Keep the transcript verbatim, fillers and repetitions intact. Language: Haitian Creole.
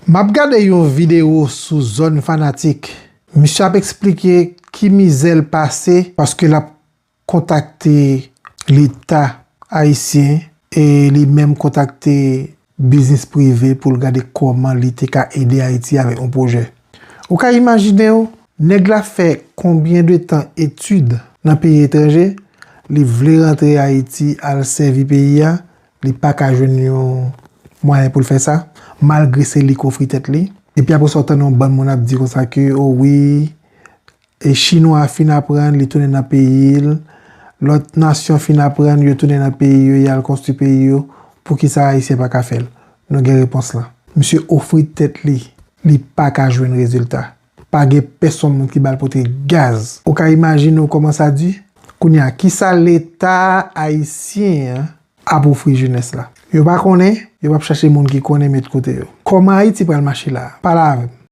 M ap gade yon videyo sou Zòn Fanatik. Misye ap eksplike ki mizè l pase paske l ap kontakte Leta ayisyen e li menm kontakte biznis prive pou l gade kòman li te ka ede Ayiti avèk yon pwojè. Ou ka imajine w, nèg la fè konbyen de tan etid nan peyi etranje, li vle rantre Ayiti al sèvi peyi a, li pa ka jwenn yon mwayen pou l fè sa, malgre se li k ofri tèt li. Epi apre sa, w tande yon bann moun ap di konsa ke, o wi, e Chinwa a fin aprann, li tounen nan peyi l, lòt nasyon fin aprann, yo tounen nan peyi yo, y al konstwi peyi yo, poukisa Ayisyen pa ka fè l? Nou gen repons lan. Misye ofri tèt li, li pa ka jwenn rezilta. Pa gen pèsonn moun ki ba l pote gaz. Ou ka imajine w kòman sa di? Kounye a, kisa Leta ayisyen an ap ofri jenès la? Yo pa konnen, yo p ap chache moun ki konnen met kote yo. Kòman Ayiti pral mache la a? Pale avè m.